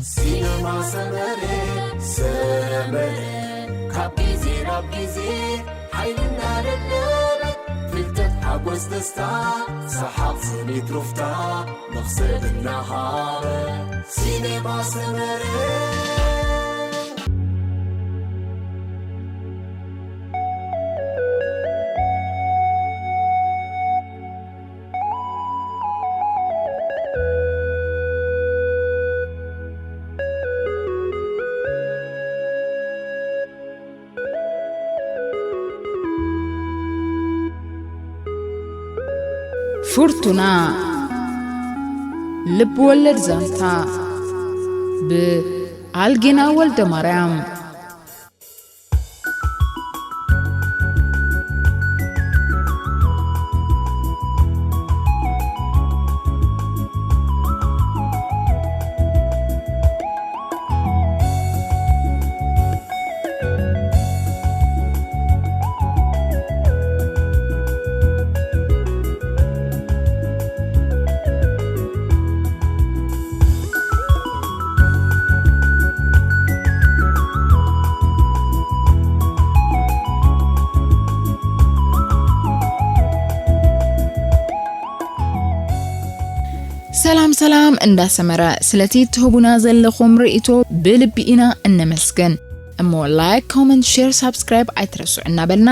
ሲነማ ሰመረ፣ ሰመረ፣ ካብ ግዜ ናብ ግዜ ሓይልና ደለበት፣ ፍልጠት፣ ሓጎስ፣ ደስታ፣ ሰሓቕ፣ ስኒት፣ ሩፍታ፣ መኽሰብ እናሃበ፣ ሲነማ ሰመረ። ፍርቱና፣ ልብ ወለድ ዛንታ፣ ብኣልጌና ወልደ ማርያም። ሰላም ሰላም፣ እንዳሰመረ ስለቲ ትህቡና ዘለኹም ርእይቶ ብልቢ ኢና እነመስግን። እሞ ላይክ፣ ኮመንት፣ ሼር፣ ሳብስክራይብ ኣይትረስዑ እናበልና፣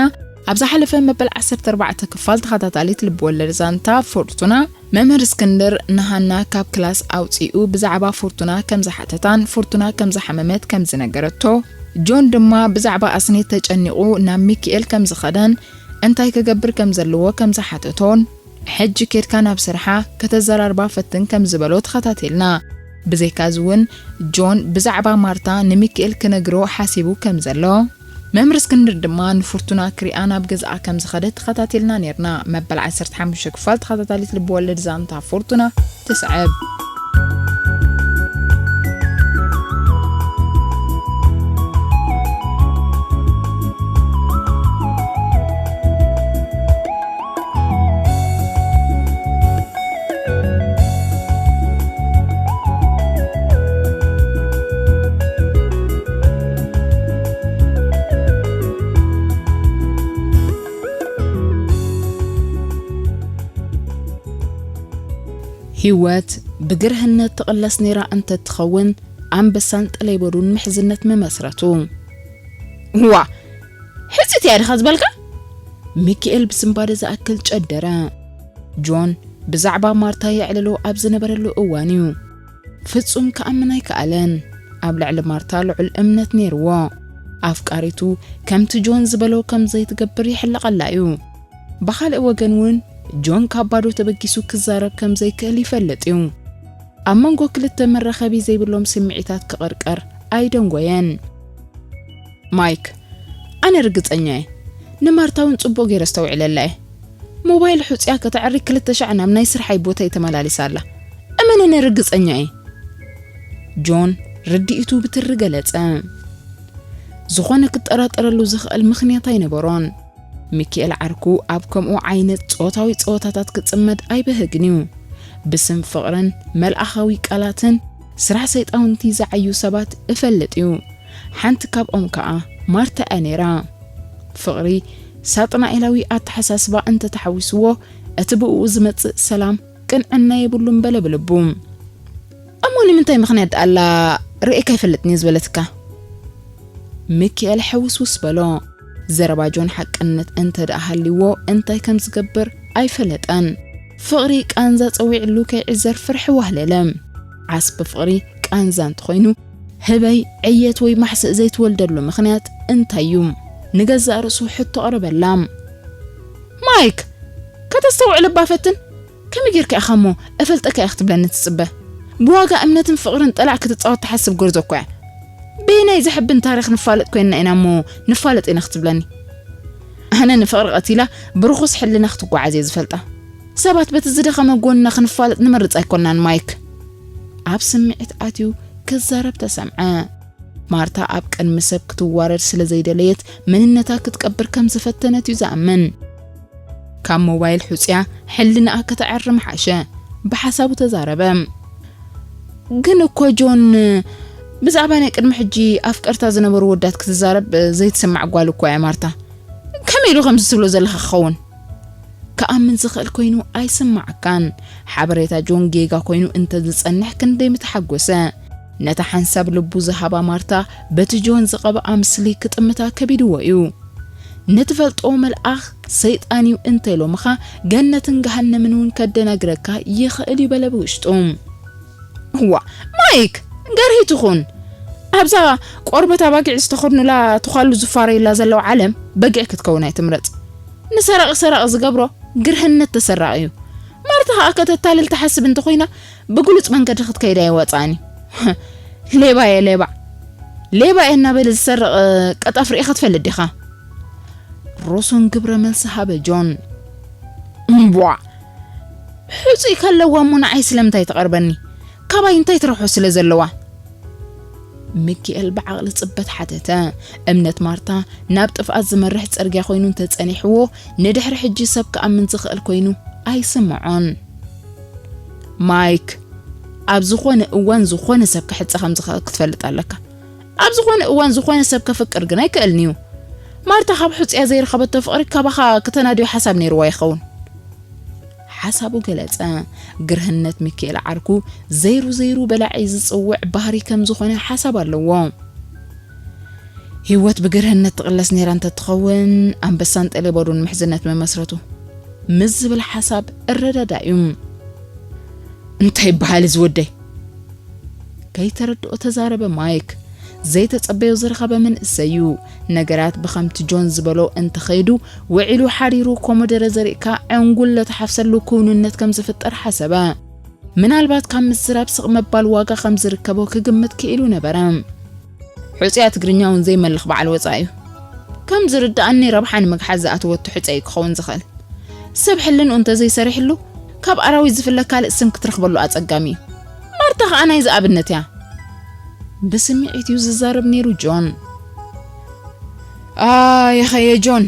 ኣብ ዝሓለፈ መበል ዓሰርተ ኣርባዕተ ክፋል ተኸታታሊት ልብወለድ ዛንታ ፎርቱና፣ መምህር እስክንድር ንሃና ካብ ክላስ ኣውጺኡ ብዛዕባ ፎርቱና ከም ዝሓተታን ፎርቱና ከም ዝሓመመት ከም ዝነገረቶ፣ ጆን ድማ ብዛዕባ ኣስኔት ተጨኒቑ ናብ ሚኪኤል ከም ዝኸደን እንታይ ክገብር ከም ዘለዎ ከም ዝሓተቶን፣ ሕጂ ኬድካ ናብ ስርሓ ከተዘራርባ ፈትን ከም ዝበሎ ተኸታቲልና። ብዘይካዚ እውን ጆን ብዛዕባ ማርታ ንሚኪኤል ክነግሮ ሓሲቡ ከም ዘሎ፣ መምህር እስክንድር ድማ ንፍርቱና ክሪኣ ናብ ገዝኣ ከም ዝኸደ ተኸታቲልና ኔርና። መበል ዓሰርተ ሓሙሽተ ክፋል ተኸታታሊት ልብወለድ ዛንታ ፎርቱና ትስዕብ። ህይወት ብግርህነት ትቕለስ ነይራ እንተትኸውን፣ ኣንበሳን ጠለይበዱን ምሕዝነት ምመስረቱ። ዋ፣ ሕጽይቲ እያ ዲኻ ዝበልካ? ሚኪኤል ብስንባደ ዝኣክል ጨደረ። ጆን ብዛዕባ ማርታ የዕልሎ ኣብ ዝነበረሉ እዋን እዩ። ፍጹም ክኣምን ኣይከኣለን። ኣብ ልዕሊ ማርታ ልዑል እምነት ነይርዎ። ኣፍቃሪቱ ከምቲ ጆን ዝበሎ ከም ዘይትገብር ይሕለቐላ እዩ። ብኻልእ ወገን እውን ጆን ካብ ባዶ ተበጊሱ ክዛረብ ከም ዘይክእል ይፈልጥ እዩ። ኣብ መንጎ ክልተ መራኸቢ ዘይብሎም ስምዒታት ክቕርቀር ኣይደንጎየን። ማይክ፣ ኣነ ርግጸኛ እየ። ንማርታ እውን ጽቡቕ ገይረ ኣስተውዒለላ እየ። ሞባይል ሑጽያ ከተዕሪ ክልተ ሻዕ ናብ ናይ ስርሓይ ቦታ እየ ተመላሊሳ ኣላ። እመነኒ፣ ርግጸኛ እየ። ጆን ርድኢቱ ብትሪ ገለጸ። ዝኾነ ክጠራጠረሉ ዝኽእል ምኽንያት ኣይነበሮን። ሚኪኤል ዓርኩ ኣብ ከምኡ ዓይነት ጾታዊ ጸወታታት ክጽመድ ኣይበህግን እዩ። ብስም ፍቕርን መልኣኻዊ ቃላትን ስራሕ ሰይጣውንቲ ዝዓዩ ሰባት እፈልጥ እዩ። ሓንቲ ካብኦም ከኣ ማርታ እያ ነይራ። ፍቕሪ ሳጥናኤላዊ ኣተሓሳስባ እንተተሓዊስዎ፣ እቲ ብእኡ ዝመጽእ ሰላም ቅንዕና የብሉን በለ ብልቡ። እሞ ንምንታይ ምኽንያት ደኣላ ርእየካ ኣይፈልጥን እየ ዝበለትካ? ሚኪኤል ሕውስውስ በሎ። ዘረባ ጆን ሓቅነት እንተ ደኣ ሃልይዎ እንታይ ከም ዝገብር ኣይፈለጠን። ፍቕሪ ቃንዛ ጸዊዕሉ ከይዕዘር ፍርሒ ዋህለለ። ዓስቢ ፍቕሪ ቃንዛ እንተኾይኑ፣ ህበይ፣ ዕየት ወይ ማሕስእ ዘይትወልደሉ ምኽንያት እንታይ እዩ? ንገዛእ ርእሱ ሕቶ ኣቕረበላ። ማይክ፣ ከተስተውዕል እባ ፈትን። ከመይ ጌርካ ኢኻ እሞ እፈልጠካ እየ ክትብለኒ ትጽበ? ብዋጋ እምነትን ፍቕርን ጠላዕ ክትጻወት ትሓስብ ጎርዞ እኮ እያ። በየናይ ዘሕብን ታሪኽ ንፋለጥ ኮይንና ኢና እሞ ንፋለጥ ኢና ክትብለኒ? ኣነ ንፍቕሪ ቀቲላ ብርኹስ ሕልና ክትጓዓዝ እየ ዝፈልጣ። ሰባት በቲ ዝደኸመ ጎንና ክንፋለጥ ንመርጽ ኣይኮናን ማይክ። ኣብ ስምዒት ኣትዩ ክዛረብ ተሰምዐ። ማርታ ኣብ ቅድሚ ሰብ ክትዋረድ ስለ ዘይደለየት መንነታ ክትቀብር ከም ዝፈተነት እዩ ዝኣምን። ካብ ሞባይል ሑጽያ ሕልናኣ ከተዕሪ ምሓሸ፣ ብሓሳቡ ተዛረበ። ግን እኮ ጆን፣ ብዛዕባ ናይ ቅድሚ ሕጂ ኣፍቀርታ ዝነበሩ ወዳት ክትዛረብ ዘይትስማዕ ጓል እኮ እያ ማርታ። ከመይ ኢሉ ከምዚ ትብሎ ዘለኻ ክኸውን? ክኣምን ዝኽእል ኮይኑ ኣይስማዓካን። ሓበሬታ ጆን ጌጋ ኮይኑ እንተ ዝጸንሕ ክንደይ ምተሓጎሰ። ነታ ሓንሳብ ልቡ ዝሃባ ማርታ በቲ ጆን ዝቐብኣ ምስሊ ክጥምታ ከቢድዎ እዩ። ንትፈልጦ መልኣኽ ሰይጣን እዩ እንተ ኢሎምኻ ገነትን ገሃነምን እውን ከደናግረካ ይኽእል እዩ በለ ብውሽጡ። እዋ ማይክ፣ ገርሂ ትኹን። ኣብዛ ቆርበት ኣባጊዕ ዝተኸድኑላ ትዃሉ ዝፋረዩላ ዘለዉ ዓለም በጊዕ ክትከውን ኣይትምረጽ። ንሰራቒ ሰራቒ ዝገብሮ ግርህነት ተሰራቒ እዩ። ማርታ ኸኣ ከተታልል ትሓስብ እንተኾይና ብግሉጽ መንገዲ ክትከይድ ኣይወጻእን እዩ። ሌባ እየ ሌባ፣ ሌባ እየ እናበለ ዝሰርቕ ቀጣፍ ርኢኻ ትፈልጥ ዲኻ? ሮሶን ግብረ መልሲ ሃበ ጆን። እምቧ! ሕጹይ ከለዋ እሞ ንዓይ ስለምንታይ ትቐርበኒ? ካባይ እንታይ ትረብሖ ስለ ዘለዋ? ሚኪኤል ብዓቕሊ ጽበት ሓተተ። እምነት ማርታ ናብ ጥፍኣት ዝመርሕ ጽርግያ ኮይኑ እንተጸኒሕዎ፣ ንድሕሪ ሕጂ ሰብ ክኣምን ዝኽእል ኮይኑ ኣይስምዖን። ማይክ፣ ኣብ ዝኾነ እዋን ዝኾነ ሰብ ክሕጸ ከም ዝኽእል ክትፈልጥ ኣለካ። ኣብ ዝኾነ እዋን ዝኾነ ሰብ ከፍቅር ግን ኣይክእልን እዩ። ማርታ ካብ ሕጹያ ዘይረኸበቶ ፍቕሪ ካባኻ ክተናድዮ ሓሳብ ነይርዋ ይኸውን። ሓሳቡ ገለጸ። ግርህነት ሚኪኤል ዓርኩ ዘይሩ ዘይሩ በላዒ ዝጽውዕ ባህሪ ከም ዝኾነ ሓሳብ ኣለዎ። ህይወት ብግርህነት ትቕለስ ነይራ እንተትኸውን ኣንበሳን ጠሌቦዱን ምሕዝነት መመስረቱ ምስ ዝብል ሓሳብ እረዳዳ እዩ። እንታይ ይበሃል እዚ ወደይ? ከይተረድኦ ተዛረበ ማይክ። ዘይተጸበዮ ዝረኸበ መንእሰይ እዩ። ነገራት ብኸምቲ ጆን ዝበሎ እንተኸይዱ፣ ውዒሉ ሓዲሩ ኮመደረ ዘሪእካ ዕንጉለ ትሓፍሰሉ ክውንነት ከም ዝፍጠር ሓሰበ። ምናልባት ካብ ምዝራብ ስቕ ምባል ዋጋ ከም ዝርከቦ ክግምት ክኢሉ ነበረ። ሕጹያ ትግርኛ እውን ዘይመልኽ በዓል ወጻኢ እዩ። ከም ዝርድኣኒ ረብሓ ንምግሓስ ዝኣተወቶ ሕጸ እዩ ክኸውን ዝኽእል። ሰብ ሕልንኡ እንተዘይሰሪሕሉ፣ ካብ ኣራዊት ዝፍለ ካልእ ስም ክትረኽበሉ ኣጸጋሚ እዩ። ማርታ ኸኣ ናይዚ ኣብነት እያ። ብስምዒት እዩ ዝዛረብ ነይሩ ጆን። ኣየኸየ ጆን፣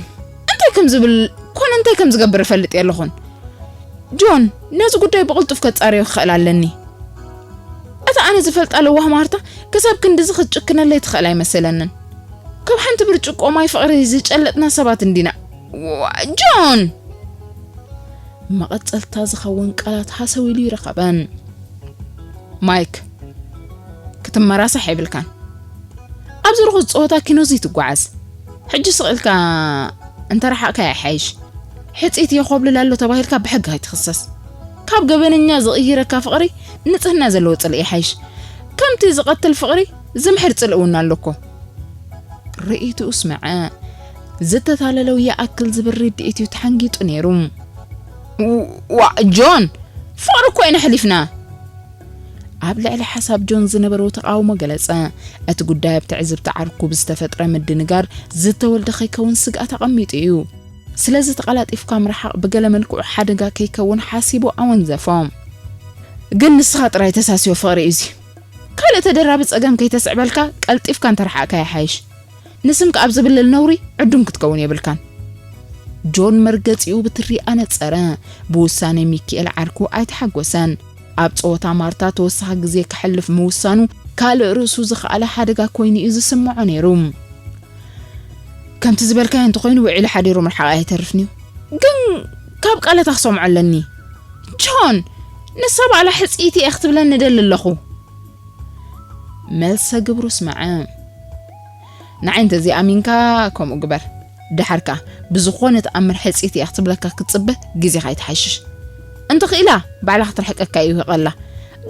እንታይ ከም ዝብል ኮነ እንታይ ከም ዝገብር እፈልጥ የለኹን። ጆን፣ ነዚ ጉዳይ ብቕልጡፍ ከጻርዮ ክኽእል ኣለኒ። እታ ኣነ ዝፈልጣ ለዋህ ማርታ ክሳብ ክንድዚ ክትጭክነለይ ትኽእል ኣይመሰለንን። ካብ ሓንቲ ብርጭቆ ማይ ፍቕሪ ዝጨለጥና ሰባት እንዲና። ዋ-፣ ጆን! መቐጸልታ ዝኸውን ቃላት ሃሰው ኢሉ ይረኸበን። ማይክ፣ ክትመራሳሕ የብልካን። ኣብዚ ርኹስ ጸወታ ኪኖ ዘይትጓዓዝ። ሕጂ ስቕ ኢልካ እንተ ረሓቕካ ይሓይሽ። ሕጽይቲ የኾብልል ኣሎ ተባሂልካ ብሕጊ ኣይትኽሰስ። ካብ ገበነኛ ዝቕይረካ ፍቕሪ ንጽህና ዘለዎ ጽልኢ ይሓይሽ። ከምቲ ዝቐትል ፍቕሪ ዝምሕር ጽልኢ እውን ኣሎ እኮ። ርእይትኡ ስምዐ። ዝተታለለው ይኣክል ዝብል ርድኢት እዩ ተሓንጊጡ ነይሩ። ዋ፣ ጆን፣ ፍቕሪ እኮ ኢና ሕሊፍና። ኣብ ልዕሊ ሓሳብ ጆን ዝነበሮ ተቓውሞ ገለጸ። እቲ ጉዳይ ኣብ ትዕዝብቲ ዓርኩ ብዝተፈጥረ ምድንጋር ዝተወልደ ከይከውን ስግኣት ኣቐሚጡ እዩ። ስለዚ ተቐላጢፍካ ምርሓቕ ብገለ መልክዑ ሓደጋ ከይከውን ሓሲቡ ኣወንዘፎ። ግን ንስኻ ጥራይ ተሳስዮ ፍቕሪ እዩ እዚ። ካልእ ተደራቢ ጸገም ከይተስዕበልካ ቀልጢፍካ እንተረሓቕካ ይሓይሽ። ንስምካ ኣብ ዝብልል ነውሪ ዕዱም ክትከውን የብልካን። ጆን መርገጺኡ ብትሪ ኣነጸረ። ብውሳኔ ሚኪኤል ዓርኩ ኣይተሓጎሰን። ኣብ ጸወታ ማርታ ተወሳኺ ግዜ ከሕልፍ ምውሳኑ ካልእ ርእሱ ዝኸኣለ ሓደጋ ኮይኑ እዩ ዝስምዖ ነይሩ። ከምቲ ዝበልካዮ እንተኾይኑ ውዒሉ ሓዲሩ ምርሓቕ ኣይተርፍን እዩ። ግን ካብ ቃላታ ክሰምዖ ኣለኒ። ጆን፣ ንሳ ባዕላ ሕጽይቲ እያ ክትብለኒ እደሊ ኣለኹ። መልሰ ግብሩ ስምዐ። ንዓይ እንተዘይኣሚንካ ከምኡ ግበር። ደሓር ከኣ ብዝኾነ ተኣምር ሕጽይቲ እያ ክትብለካ ክትጽበ ግዜኻ ኣይትሓሽሽ። እንተኽኢላ ባዕላ ክትርሕቀካ እዩ ይቐላ።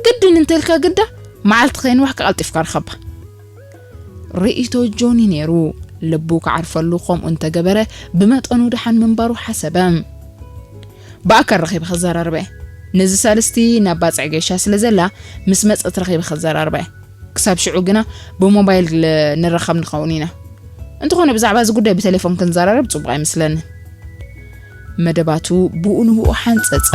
ግድን እንተልካ ግዳ መዓልቲ ከየንዋሕካ ቀልጢፍካ ርኸባ። ርእይቶ ጆኒ ነይሩ። ልቡ ክዓርፈሉ ከምኡ እንተገበረ ብመጠኑ ደሓን ምንባሩ ሓሰበ። ብኣካል ረኺበ ከዘራርበ እየ። ነዚ ሳልስቲ ናብ ባጽዕ ገይሻ ስለ ዘላ ምስ መጸት ረኺበ ከዘራርበ እየ። ክሳብ ሽዑ ግና ብሞባይል ንራኸብ ንኸውን ኢና። እንተኾነ ብዛዕባ እዚ ጉዳይ ብቴሌፎን ክንዘራረብ ጽቡቕ ኣይመስለንን። መደባቱ ብኡ ንብኡ ሓንጸጸ።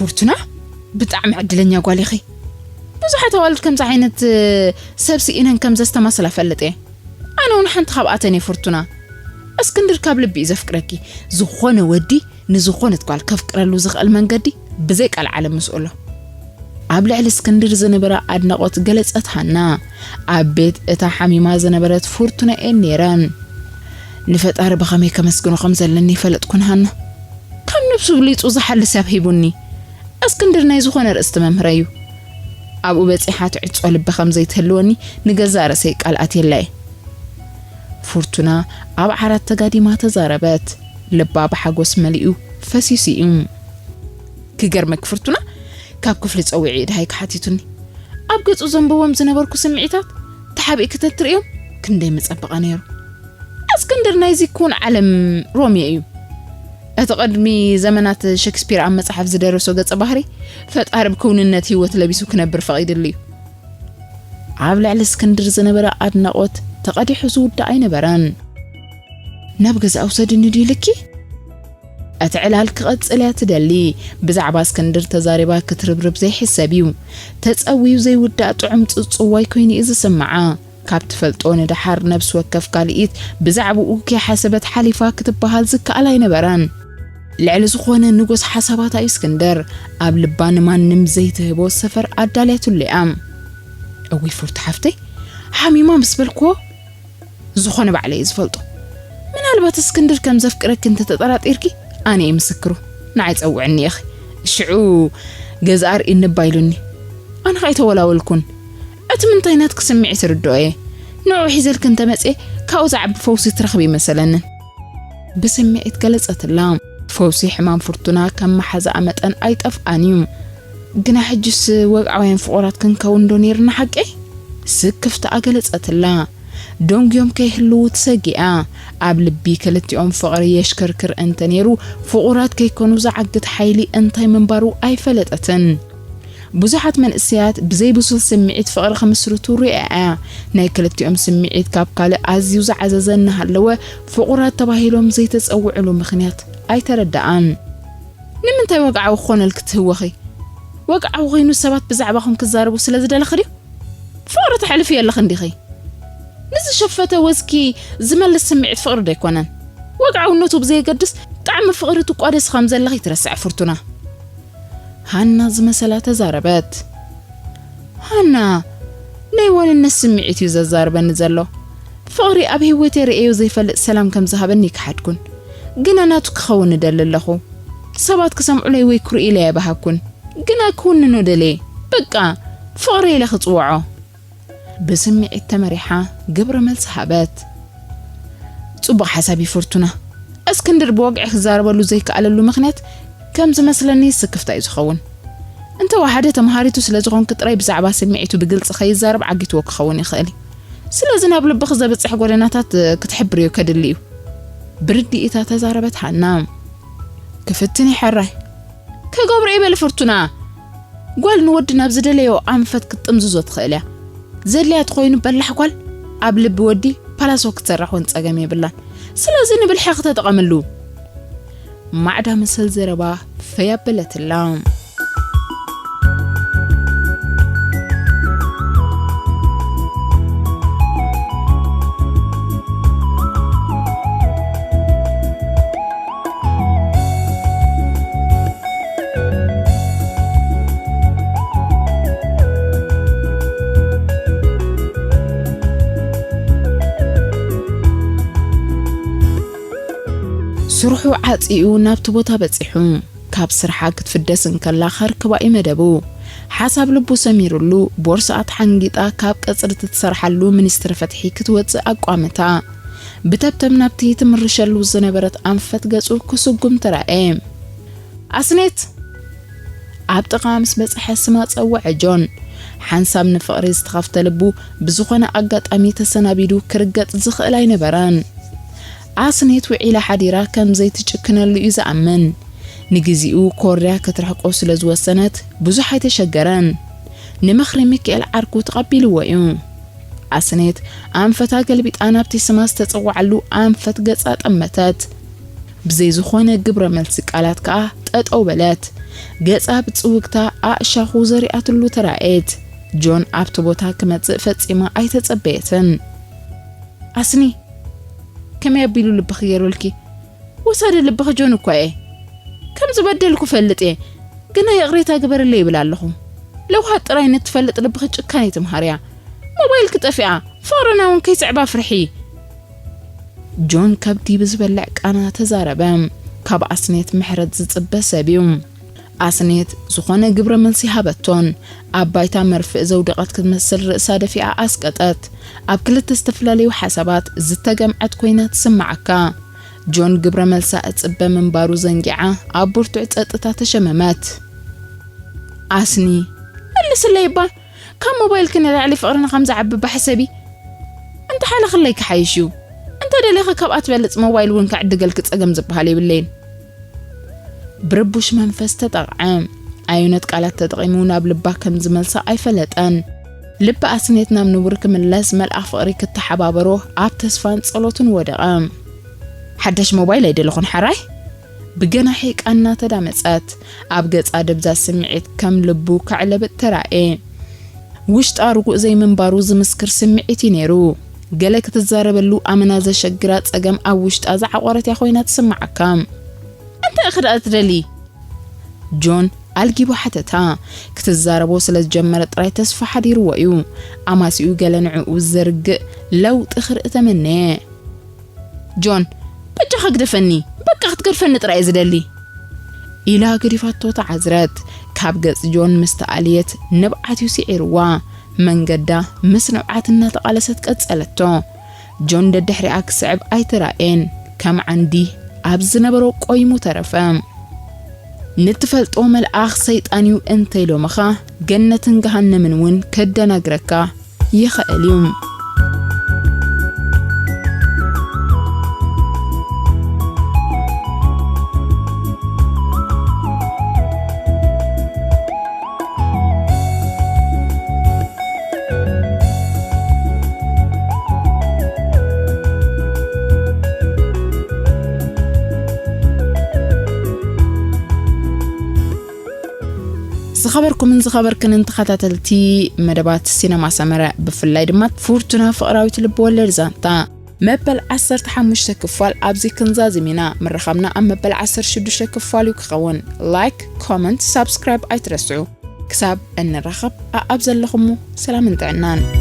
ፉርቱና፣ ብጣዕሚ ዕድለኛ ጓል ኢኺ። ብዙሓት ኣዋልድ ከምዚ ዓይነት፣ እ፣ ሰብ ስኢነን ከም ዘስተማስላ ፈልጥ እየ። ኣነ እውን ሓንቲ ካብኣተን እየ ፉርቱና። እስክንድር ካብ ልቢ እዩ ዘፍቅረኪ። ዝኾነ ወዲ ንዝኾነት ጓል ከፍቅረሉ ዝኽእል መንገዲ ብዘይ ቃል ዓለም ምስኡ ኣሎ። ኣብ ልዕሊ እስክንድር ዝነበራ ኣድናቖት ገለጸት ሃና። ኣብ ቤት እታ ሓሚማ ዝነበረት ፉርቱና እየን ነይረን። ንፈጣሪ ብኸመይ ከመስግኖ ከም ዘለኒ ይፈለጥኩን ሃና። ካብ ነብሱ ብሊጹ ዝሓሊ ሰብ ሂቡኒ። እስክንድር ናይ ዝኾነ ርእስቲ መምህረይ እዩ። ኣብኡ በጺሓ ትዕጾ ልቢ ከም ዘይትህልወኒ ንገዛእ ርእሰይ ቃል ኣትየላ እየ። ፉርቱና ኣብ ዓራት ተጋዲማ ተዛረበት። ልባ ብሓጎስ መሊኡ ፈሲሱ እዩ። ክገርመኪ ፉርቱና፣ ካብ ክፍሊ ጸዊዑ እዩ ደሃይ ክሓቲቱኒ። ኣብ ገጹ ዘንብቦም ዝነበርኩ ስምዒታት ተሓቢእኪ ተትርእዮም ክንደይ ምጸበቐ ነይሩ። እስክንድር ናይዚ ኩን ዓለም ሮሚዮ እዩ። እቲ ቅድሚ ዘመናት ሸክስፒር ኣብ መጽሓፍ ዝደረሶ ገጸ ባህሪ፣ ፈጣሪ ብክውንነት ህይወት ለቢሱ ክነብር ፈቒድሉ እዩ። ኣብ ልዕሊ እስክንድር ዝነበረ ኣድናቖት ተቐዲሑ ዝውዳእ ኣይነበረን። ናብ ገዛ ውሰድኒ ድዩ ኢልኪ? እቲ ዕላል ክቐጽል እያ ትደሊ። ብዛዕባ እስክንድር ተዛሪባ ክትርብርብ ዘይሕሰብ እዩ። ተጸውዩ ዘይውዳእ ጥዑም ጽጽዋይ ኮይኑ እዩ ዝስምዓ። ካብ ትፈልጦ ንደሓር ነብሲ ወከፍ ካልኢት ብዛዕባኡ ከይሓሰበት ሓሊፋ ክትበሃል ዝከኣል ኣይነበረን። ልዕሊ ዝኾነ ንጉስ ሓሳባት እዩ እስክንድር። ኣብ ልባ ንማንም ዘይትህቦ ሰፈር ኣዳልያትሉ እያ። እውይ ፉርቲ ሓፍተይ፣ ሓሚማ ምስ በልክዎ፣ ዝኾነ ባዕለይ እየ ዝፈልጦ። ምናልባት እስክንድር ከም ዘፍቅረኪ እንተተጠራጢርኪ፣ ኣነ እየ ምስክሩ። ንዓይ ጸውዕኒ ኢኺ። ሽዑ ገዛ ኣርእኒ እባ ኢሉኒ። ኣነ ኸኣ ኣይተወላወልኩን። እቲ ምንታይ ናትኪ ስምዒት ርድኦ እየ። ንዕኡ ሒዘልኪ እንተመጽየ፣ ካብኡ ዝዓቢ ፈውሲ ትረኽቢ ይመሰለንን። ብስምዒት ገለጸትላ። ፈውሲ ሕማም ፍርቱና ከም መሓዛኣ መጠን ኣይጠፍኣን እዩ። ግና ሕጅስ ወግዓውያን ፍቑራት ክንከውን ዶ ነይርና ሓቀይ? ስክፍታኣ ገለጸትላ። ደንጉዮም ከይህልዉ ትሰጊ እያ። ኣብ ልቢ ክልቲኦም ፍቕሪ የሽከርክር እንተ ነይሩ፣ ፍቑራት ከይኮኑ ዝዓግት ሓይሊ እንታይ ምንባሩ ኣይፈለጠትን። ብዙሓት መንእሰያት ብዘይ ብሱል ስምዒት ፍቕሪ ክምስርቱ ርእያ እያ። ናይ ክልቲኦም ስምዒት ካብ ካልእ ኣዝዩ ዝዓዘዘ እናሃለወ፣ ፍቑራት ተባሂሎም ዘይተጸውዕሉ ምኽንያት ኣይተረድኣን። ንምንታይ ወግዓዊ ክኾነልኪ ትህወኺ? ወግዓዊ ኮይኑ ሰባት ብዛዕባኹም ክዛረቡ ስለ ዝደለኺ ድዩ? ፍቕሪ ተሕልፍዮ ኣለኺ እንዲኺ። ንዝሸፈተ ወዝኪ ዝመልስ ስምዒት ፍቕሪ ዶ ኣይኮነን? ወግዓውነቱ ብዘየገድስ፣ ጣዕሚ ፍቕሪ ትቋደሲ ከም ዘለኺ ትረስዐ ፍርቱና። ሃና ዝመሰላ ተዛረበት። ሃና፣ ናይ ዋንነት ስምዒት እዩ ዘዛርበኒ ዘሎ። ፍቕሪ ኣብ ህይወተይ ርእየዮ ዘይፈልጥ ሰላም ከም ዝሃበኒ ይከሓድኩን። ግና ናቱ ክኸውን እደሊ ኣለኹ። ሰባት ክሰምዑለይ ወይ ክርእዩለይ ኣይበሃኩን። ግና ክውንኖ ደልየ። በቃ፣ ፍቕሪ ኢለ ክጽውዖ። ብስምዒት ተመሪሓ ግብረ መልሲ ሃበት። ጽቡቕ ሓሳብ እዩ ፍርቱና። እስክንድር ብወግዒ ክዛረበሉ ዘይከኣለሉ ምኽንያት ከም ዝመስለኒ ስክፍታ እዩ ዝኸውን። እንተወሓደ ተምሃሪቱ ስለ ዝኾንኪ ጥራይ ብዛዕባ ስምዒቱ ብግልጺ ከይዛረብ ዓጊትዎ ክኸውን ይኽእል እዩ። ስለዚ ናብ ልብኺ ዘብጽሕ ጎደናታት ክትሕብርዮ ከድሊ እዩ። ብርድኢታ ተዛረበት ሃና። ክፍትን ይሕራይ። ክገብሮ እየ በሊ ፍርቱና። ጓል ንወዲ ናብ ዝደለዮ ኣንፈት ክትጥምዝዞ ትኽእል እያ። ዘድልያ ተኾይኑ በላሕ ጓል ኣብ ልቢ ወዲ ፓላሶ ክትሰርሕ እውን ጸገም የብላን። ስለዚ ንብልሕኺ ተጠቐምሉ። ማዕዳ መሰል ዘረባ ፈይ ኣበለትላ። ስርሑ ዓጺኡ ናብቲ ቦታ በጺሑ። ካብ ስርሓ ክትፍደስ እንከላ ከርክባ እዩ መደቡ። ሓሳብ ልቡ ሰሚሩሉ፣ ቦርስኣ ተሓንጊጣ ካብ ቀጽሪ ትሰርሓሉ ሚኒስትሪ ፍትሒ ክትወጽእ ኣቋመታ። ብተብተብ ናብቲ ትምርሸሉ ዝነበረት ኣንፈት ገጹ ክስጉም ተራእየ። ኣስኔት! ኣብ ጥቓ ምስ በጽሐ ስማ ጸውዐ ጆን። ሓንሳብ ንፍቕሪ ዝተኸፍተ ልቡ ብዝኾነ ኣጋጣሚ ተሰናቢዱ ክርገጽ ዝኽእል ኣይነበረን። ኣስኔት ውዒላ ሓዲራ ከም ዘይትጭክነሉ እዩ ዝኣምን። ንግዚኡ ኮርያ ክትርሕቆ ስለ ዝወሰነት ብዙሕ ኣይተሸገረን። ንምኽሪ ሚካኤል ዓርኩ ተቐቢልዎ እዩ። ኣስኔት ኣንፈታ ገልቢጣ ናብቲ ስማ ዝተጸውዓሉ ኣንፈት ገጻ ጠመተት። ብዘይ ዝኾነ ግብረ መልሲ ቃላት ከኣ ጠጠው በለት። ገጻ ብጽውግታ ኣእሻኹ ዘሪኣትሉ ተራእየት። ጆን ኣብቲ ቦታ ክመጽእ ፈጺማ ኣይተጸበየትን። ኣስኒ፣ ከመይ ኣቢሉ ልብኺ ገይሩልኪ? ወሳዲ ልብኺ ጆን እኳ እየ። ከም ዝበደልኩ ፈልጥ እየ፣ ግና ይቕሬታ ግበርለይ ይብል ኣለኹ። ለውሃት ጥራይ ንትፈልጥ ልብኺ ጭካኔ ትምሃርያ። ሞባይልኪ ጠፊኣ፣ ፍቕርና እውን ከይስዕባ ፍርሒ። ጆን ከብዲ ብዝበልዕ ቃና ተዛረበ። ካብ ኣስኔት ምሕረት ዝጽበ ሰብ እዩ። ኣስኔት ዝኾነ ግብረ መልሲ ሃበቶን ኣብ ባይታ መርፍእ ዘውደቐት ክትመስል ርእሳ ደፊኣ ኣስቀጠት። ኣብ ክልተ ዝተፈላለዩ ሓሳባት ዝተገምዐት ኮይና ትስምዓካ። ጆን ግብረ መልሳ እጽበ ምንባሩ ዘንጊዓ ኣብ ብርቱዕ ጸጥታ ተሸመመት። ኣስኒ፣ መልስለይ እባ፣ ካብ ሞባይልኪ ንላዕሊ ፍቕርና ከም ዝዓቢ ባሕሰቢ። እንተ ሓለኽለይ ክሓይሽ እዩ። እንተ ደሊኺ ካብኣ ትበልጽ ሞባይል እውን ክዕድገልኪ ጸገም ዝበሃል የብለይን። ብርቡሽ መንፈስ ተጠቕዐ። ኣዩነት ቃላት ተጠቒሙ ናብ ልባ ከም ዝመልሳ ኣይፈለጠን። ልቢ ኣስኔት ናብ ንቡር ክምለስ መልኣኽ ፍቕሪ ክተሓባበሮ ኣብ ተስፋን ጸሎትን ወደቐ። ሓዳሽ ሞባይል ኣይደለኹን ሓራይ? ብገናሒ ቃና ተዳመጸት። ኣብ ገጻ ደብዛዝ ስምዒት ከም ልቡ ከዕለብጥ ተራእየ። ውሽጣ ርጉእ ዘይምንባሩ ዝምስክር ስምዒት እዩ ነይሩ። ገለ ክትዛረበሉ ኣመና ዘሸግራ ጸገም ኣብ ውሽጣ ዝዓቖረት እያ ኮይና ትስምዓካ። እንታይ ኢኺ ደኣ ትደሊ? ጆን ኣልጊቡ ሓተታ። ክትዛረቦ ስለ ዝጀመረ ጥራይ ተስፋ ሓዲርዎ እዩ። ኣማሲኡ ገለ ንዕኡ ዘርግእ ለውጢ ክርኢ ተመነየ። ጆን፣ በጃኻ ግደፈኒ፣ በቃ ክትገድፈኒ ጥራይ እየ ዝደሊ። ኢላ ገዲፋቶ ተዓዝረት። ካብ ገጽ ጆን ምስ ተኣልየት ንብዓት እዩ ስዒርዋ። መንገዳ ምስ ንብዓት እናተቓለሰት ቀጸለቶ። ጆን ደድሕሪኣ ክስዕብ ኣይተራእየን። ከም ዓንዲ ኣብ ዝነበሮ ቆይሙ ተረፈ። ንትፈልጦ መልኣኽ ሰይጣን እዩ እንተኢሎምኻ፣ ገነትን ገሃነምን እውን ከደናግረካ ይኽእል እዩ። ዝኸበርኩምን ዝኸበርክንን ተኸታተልቲ መደባት ሲነማ ሰመረ፣ ብፍላይ ድማ ፉርቱና ፍቕራዊት ልብወለድ ዛንታ መበል ዓሰርተ ሓሙሽተ ክፋል ኣብዚ ክንዛዝም ኢና። ምርኻብና ኣብ መበል ዓሰርተ ሽዱሽተ ክፋል እዩ ክኸውን። ላይክ፣ ኮመንት፣ ሳብስክራይብ ኣይትረስዑ። ክሳብ እንራኸብ ኣኣብ ዘለኹሙ ሰላምን ጥዕናን።